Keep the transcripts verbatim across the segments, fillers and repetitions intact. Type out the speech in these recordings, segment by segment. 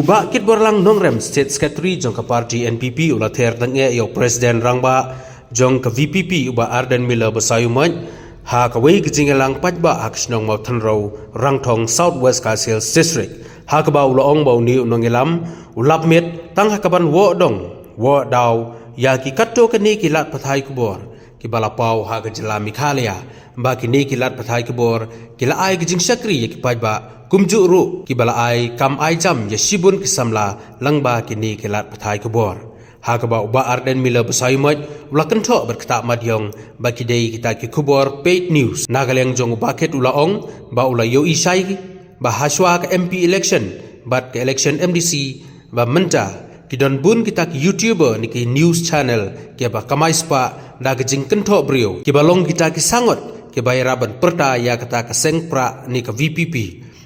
Bah Kitborlang Nongrem, State Secretary jong ka party N P P, u la ther tang eh ïa u President Rangbah jong ka V P P, u Bah Ardent Miller Basaiawmoit, ha kawei ka jingïalang paidbah ha ka shnong Mawthanrew, Rangthong, South West Khasi Hills District, ha kaba u la ong ba une u nongïalam u lap miet tang ha kaban woh dong woh daw ïa ki katto katne ki lad pathai khubor kiba la paw ha ka jylla Meghalaya, ba kine ki lad pathai khubor ki la ai ka jingshakri ïa ki paidbah, kumjuh ruh kiba la ai kam ai jam ïa shibun ki samla lyngba kine ki lad pathai khubor. Ha kaba u Bah Ardent Miller Basaiawmoit u la kynthoh bad ktah madiong ba ki dei kita ki khubor paid news. Na ka liang jong u Bah Kit u la ong ba u la ïohi shai ba hashwa ka M P election bad ka election M D C, ba mynta ki don bun kita ki YouTuber ne ki news channel kiba kamai spah da ka jingkynthoh briew, kiba long kita ki sangot kiba ïarap ban pyrta ïa kata ka seng prah ne ka V P P,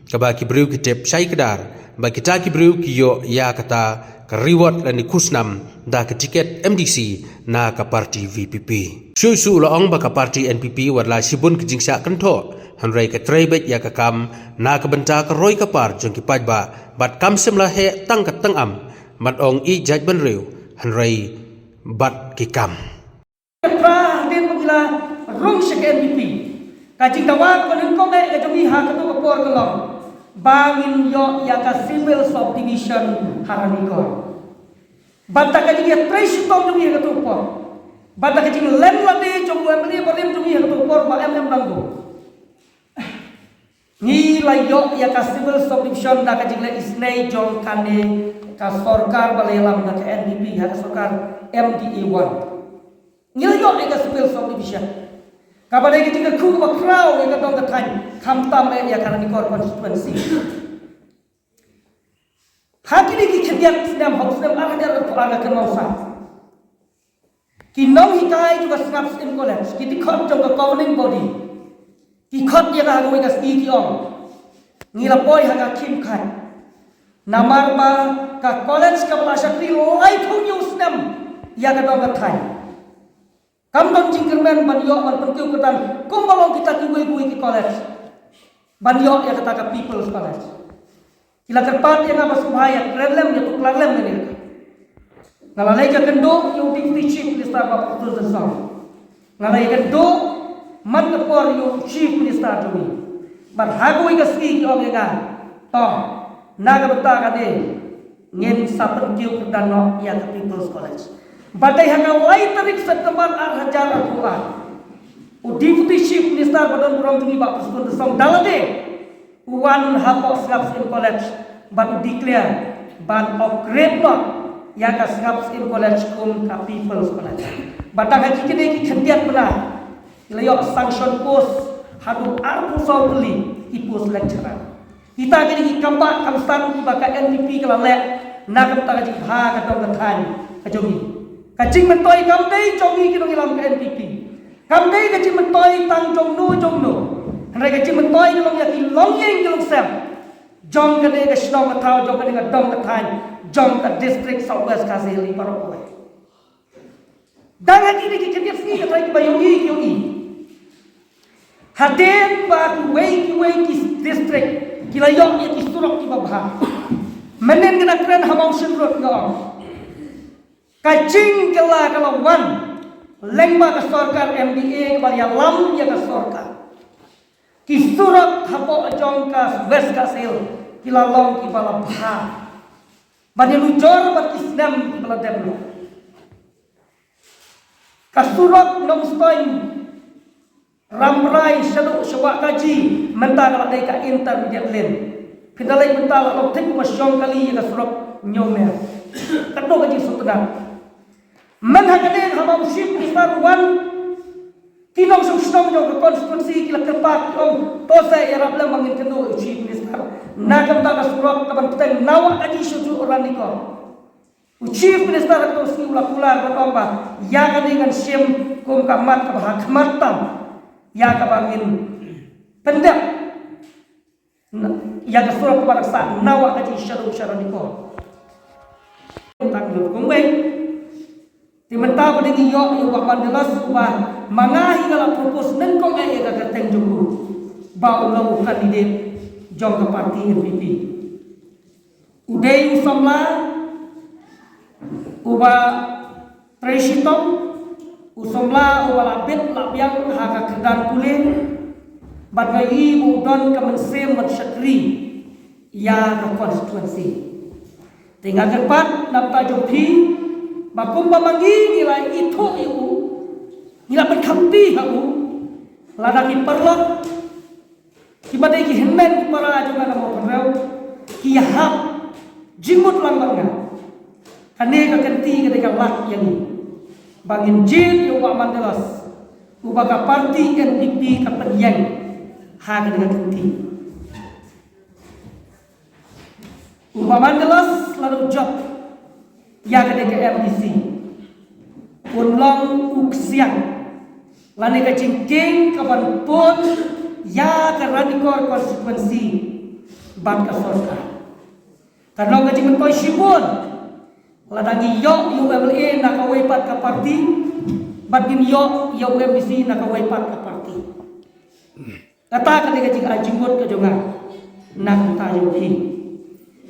kaba ki briew ki tip shai kdar ba kita ki briew ki ïoh ïa kata ka reward lane khusnam da ka tiket M D C na ka party V P P. Shuh shuh u la ong ba ka party N P P wat la shibun ki jingshah kynthoh, hynrei ka trei beit ïa ka kam na ka bynta ka roi ka par jong ki paidbah, bad kam shym la heh tang ka tyngam, bad ong ïeit jaitbynriew hynrei bad ki kam. Ka pra hadien ba ngi la rung sha ka N P P, ka jingdawa kaba nyngkong eh ka jong ngi ha kato ka por ka long ba ngin ïoh ïa ka civil subdivision ha Ranikor. Bad da ka jingïatrei shitom jong ngi ha kato ka por, bad da ka jinglen lade jong u M L A barim jong ngi ha kato ka por, Bah M M Lyngdoh, ngi la ïoh ïa ka civil subdivision da ka jingleh isynei jong kane ka sorkar ba la ïalam da ka N P P, ha ka sorkar M D A one. Ngi la ïoh ïa ka civil subdivision, kaba dei ka jingkyrkhu kaba khraw ïa ka dong ka thaiñ, khamtam eh ïa ka Ranikor constituency. Ha kine ki khyndiat snem, ha u snem ar hajar arphew ar, nga kynmaw sa, ki nonghikai jong ka Sngap Syiem College, ki dkhot jong ka governing body, ki khot ïa nga ha kawei ka sngi, ki ong, ngi la poi ha ka khim khat, namar ba ka college kaba la shakri laiphew hynñiew snem ïa ka dong ka thaiñ, kam don jingkyrmen ban ïoh ban pynkiew kyrdan kumba long kita kiwei kiwei ki college, ban ïoh ïa kata ka People's College. Ki la kyrpad ïa nga ba sngewbha ïa kren lem, ïa tuklar lem ïa kata. Nga la leit ïakynduh ïa u Deputy Chief Minister Bah Prestone Tynsong. Nga la ïakynduh man ka por ïa u Chief Minister jong ngi. Bad ha kawei ka sngi ki ong ïa nga, to, na ka bynta kane ngin sa pynkiew kyrdan noh ïa ka People's College. Bad dei ha ka lai tarik September ar hajar arphew ar, u Deputy Chief Minister ba don burom jong ngi Bah Prestone Tynsong da lade u wan hapoh Sngap Syiem College bad u declare ban upgrade noh ïa ka Sngap Syiem College kum ka People's College. Bad tang ha kine ki khyndiat bnai ki la ïoh sanction post haduh arphew saw tylli ki post lecturer. Kita kine ki kam bah kam san kiba ka N P P ka la leh na ka bynta ka jingbha ka dong ka thaiñ ka jong ngi. Ka jingmyntoi kam dei jong ngi ki nongïalam ka N P P. Kam dei ka jingmyntoi tang jong no jong no. Hynrei ka jingmyntoi ka long ïa ki longïing ki longsem jong kane ka shnong ka thaw, jong kane ka dong ka thaiñ, jong ka district South West Khasi Hills baroh kawei. Dang ha kine ki khyndiat sngi ka trai kiba ïohi ki ïohi. Hadien ba kiwei kiwei ki district ki la ïoh ïa ki surok kiba bha. Mynnin nga kren ha Mawshynrut nga ong, ka jingkylla ka la wan lyngba ka sorkar M D A kaba ïalam ïa ka sorkar. Ki surok hapoh jong ka West Khasi Hills ki la long kiba la bha. Ban ïanujor bad ki snem kiba la dep noh. Ka surok Nongstoiñ Rambrai shaduh sha Wahkaji mynta ka la dei ka intermediate lane. Phin da leit mynta la long thik kumba shong kali ïa ka surok Ñiewmer. Katno ka jingsngewtynnat. Mynta ha kane ha ba u Chief Minister u wan, ki nongshong shnong jong ka constituency ki la kyrpad ki ong, to se ïarap lem ba ngin kynduh ïa u Chief Minister na ka bynta ka surok kaban bteng na Wahkaji sha juh Ranikor. U Chief Minister ha kato ka sngi u la kular bad ong ba ïa kane ngan shim kum ka mat kaba ha khmat tam ïa kaba ngin pyndep ïa ka surok kaba nang sah na Wahkaji shaduh sha Ranikor. Tang ïa kumwei. Te mynta ba dei ngi ïoh ïa u Bah Mandelos uba ma nga hi nga la propose nyngkong eh ïa ka kyrteng jong u ba u long u candidate jong ka party N P P. U dei u samla uba trei shitom, u samla uba la bit la biang ha ka kyrdan pule, bad nga ïohi ba u don ka mynsiem ban shakri ïa ka constituency. Te nga kyrpad na bynta jong phi ba kumba ma ngi ngi la ithuh ïa u, ngi la pynkhamti ha u, lada ki paralok kiba dei ki hynmen ki para jong ka Mawphanrew ki ïahap jingmut lang bad nga, kane ka kynti ka dei ka lad ïa ngi ba ngin jied ïa u Bah Mandelos uba ka party N P P ka pynïeng ha kane ka kynti. U Bah Mandelos lada u jop ïa kane ka M D C, un long u ksiang lane ka jingkieng kaban pun ïa ka Ranikor constituency bad ka sorkar. Kan long ka jingmyntoi shibun lada ngi ïoh ïa u M L A na kawei pat ka party bad ngin ïoh ïa u M D C na kawei pat ka party. Kata ka dei ka jing, ka jingmut ka jong nga na ka bynta jong phi.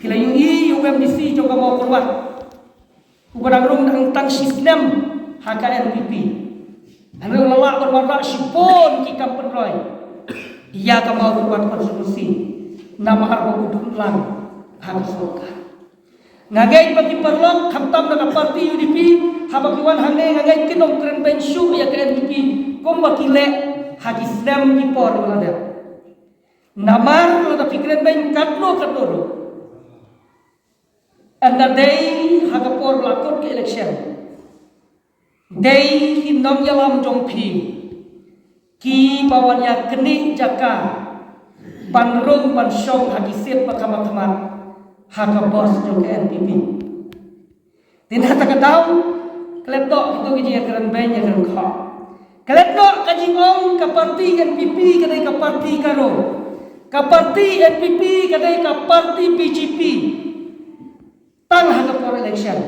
Phi la ïohi ïa u M D C jong ka Mawkyrwat uba dang rung dang tang shi snem ha ka N P P. Hynrei u la lah ban wanrah shibun ki kam pynroi ïa ka Mawkyrwat constituency namar ba u dum lang ha ka sorkar. Nga ngeit ba ki paralok khamtam na ka party U D P haba ki wan hangne, nga ngeit kin ym kren beiñ shuh ïa ka N P P kumba ki leh ha ki snem ki por ba la dep. Namar lada phi kren beiñ katno katno ruh, ynda dei ha ka por ba la kut ka election, dei ki nongïalam jong phi kiba wan ïa knieh jaka ban rung ban shong ha ki seat ba kham khmat ha ka bos jong ka N P P. Te na kata ka daw, klet noh kito ki jingïakren beiñ ïakren khoh. Klet noh ka jingong ka party N P P ka dei ka party Garo, ka party N P P ka dei ka party B J P. Tang ha ka por election.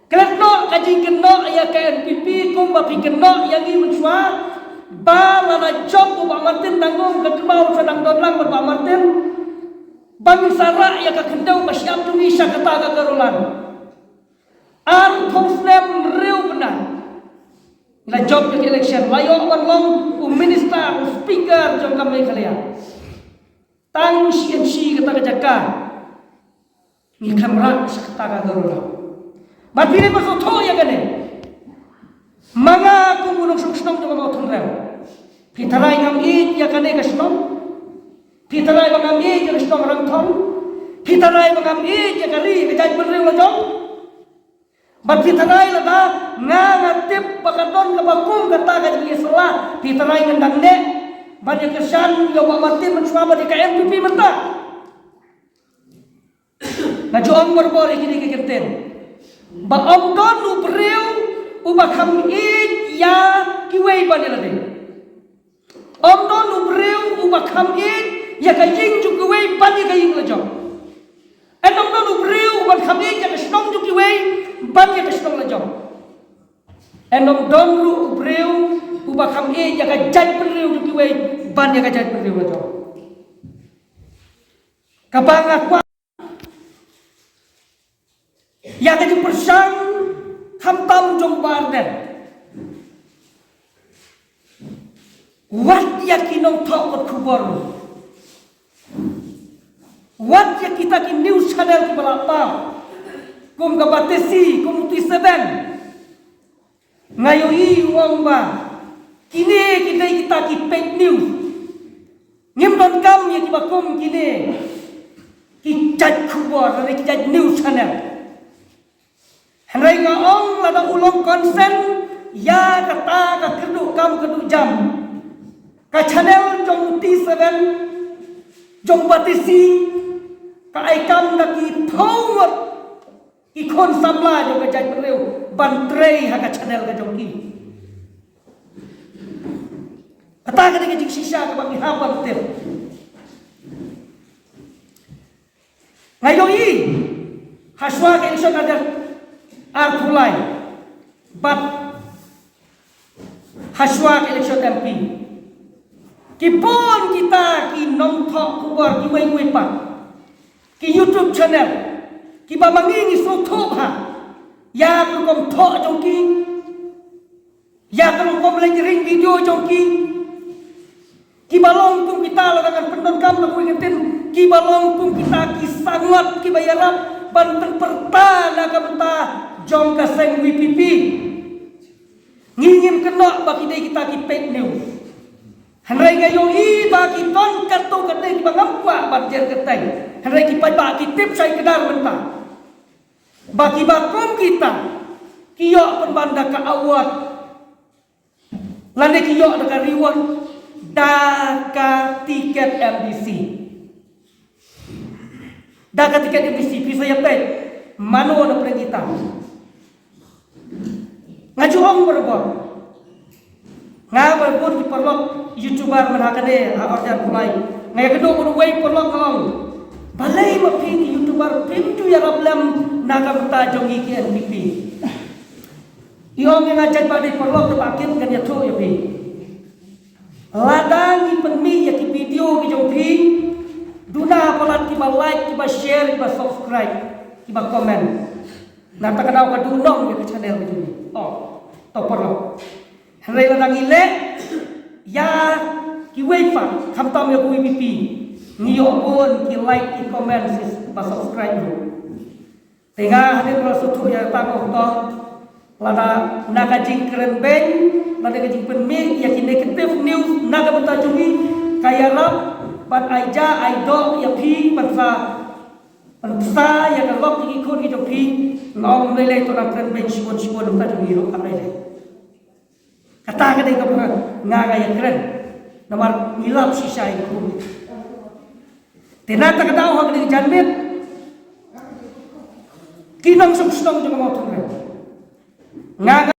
Klet noh ka jingkynnoh ïa ka N P P kumba phi kynnoh ïa ngi mynshuwa ba lada jop u Bah Martin Tangkung, ka kynmaw sha dang don lang bad Bah Martin, ba ngin sa rah ïa ka khyndew ka shyiap jong ngi sha kata ka Garoland. Arphew snem hynriew bnai la jop ïa ka election, la ïoh ban long u minister, u speaker jong ka Meghalaya. Tang shi inshi kata ka jaka ngi khlem rah sha kata ka Garoland. Bad phi dei ban sngewthuh ïa kane. Ma nga kum u nongshong shnong jong ka Mawthanrew, phi tharai ngam ïeit ïa kane ka shnong? Phi tharai ba ngam ïeit ïa ka shnong Rangthong? Phi tharai ba ngam ïeit ïa ka ri, ka jaitbynriew la jong? Bad phi tharai lada nga, nga tip ba ka don kaba kum kata ka jingïasylla, phi tharai ngan dang neh ban ïakyrshan ïa u Bah Martin mynshuwa bad ïa ka N P P mynta? Nga ju ong barabor ïa kine ki kyntien ba ym don u briew uba kham ïeit ïa kiwei ban ïa lade. Ym don u briew uba kham ïeit ïa ka ïing jong kiwei ban ïa ka ïing la jong. Ym don u briew uba kham ïeit ïa ka shnong jong kiwei ban ïa ka shnong la jong. Ym don ruh u briew uba kham ïeit ïa ka jaitbynriew jong kiwei ban ïa ka jaitbynriew la jong. Kaba nga kwah ïa ka jingpyrshang khamtam jong u Bah Ardent. Wat ïa ki nongthoh kot khubor, wat ïa kita ki news channel kiba la paw kum ka Batesi, kum u T seven. Nga ïohi u ong ba kine ki dei kita ki fake news. Ngim donkam ïa kiba kum kine ki jait khubor lane ki jait news channel. Hynrei nga ong lada u long consent ïa kata ka kyrduh kam kyrduh jam, ka channel jong u T seven, jong Batesi, ka ai kam da ki phew ngut ki khun samla jong ka jaitbynriew ban trei ha ka channel ka jong ki. Kata ka dei ka jingshisha kaba ngi hap ban tip. Nga ïohi ha shuwa ka election arphew lai bad ha shuwa ka election M P, ki bun kita ki nongthoh khubor kiwei kiwei pat, ki YouTube channel, Kiba ma ngi ngi sngewthuh bha ïa ka rukom thoh jong ki, ïa ka rukom leit ring video jong ki. Kiba long kum kita, lada ngan pyndonkam da kawei ka ktien, kiba long kum kita ki sangot kiba ïarap ban pynpyrta na ka bynta jong ka seng VPP. Ngi ngim kynnoh ba ki dei kita ki fake news. Hynrei nga ïohi ba ki don katto katne kiba ngam kwah ban jer kyrteng, hynrei ki paidbah ki tip shai kdar mynta ba kiba kum kita ki ïoh pynban da ka award, lane ki ïoh da ka reward da ka tiket MDC. Da ka tiket MDC, phi sa ïa peit mano na pdeng kita. Nga ju ong barabor, nga ba bun ki paralok YouTuber mynta ha kane ha Orjan Pulai, nga ïa kynduh bad uwei u paralok, nga ong, balei ma phi ki YouTuber phim ju ïarap lem na ka bynta jong ngi ki NPP? I ong ïa nga, jait ba dei paralok te ba kit ngan ïathuh ïa phi. Lada ngi pynmih ïa ki video ki jong phi, duna palat kiba like, kiba share, kiba subscribe, kiba comment. Na kata ka daw ka duh nong ïa ka channel ka jong ngi. Oh, to paralok. Hynrei lada ngi leh ïa kiwei pat, khamtam ïa ka VPP, ngi ïoh bun ki like, ki comment, kiba subscribe ruh. Te nga hadien ba la sngewthuh ïa kata ka, to, lada na ka jingkren beiñ, lada ka jingpynmih ïa ki negative news na ka bynta jong ngi ka ïarap ban ai ja ai doh ïa phi, ban sa, ban sa ïa ka lok ïa ki khun ki jong phi, nga ong, ym lei lei, to nang kren beiñ shibun shibun na ka bynta jong ngi ruh, ym lei lei. Kata ka dei kaba nga, nga ïa kren. Namar ngi lap shisha ïa ka pun. Te na kata ka daw ha kane ka janmiet, ki nongshong shnong jong ka Mawthadraishan, nga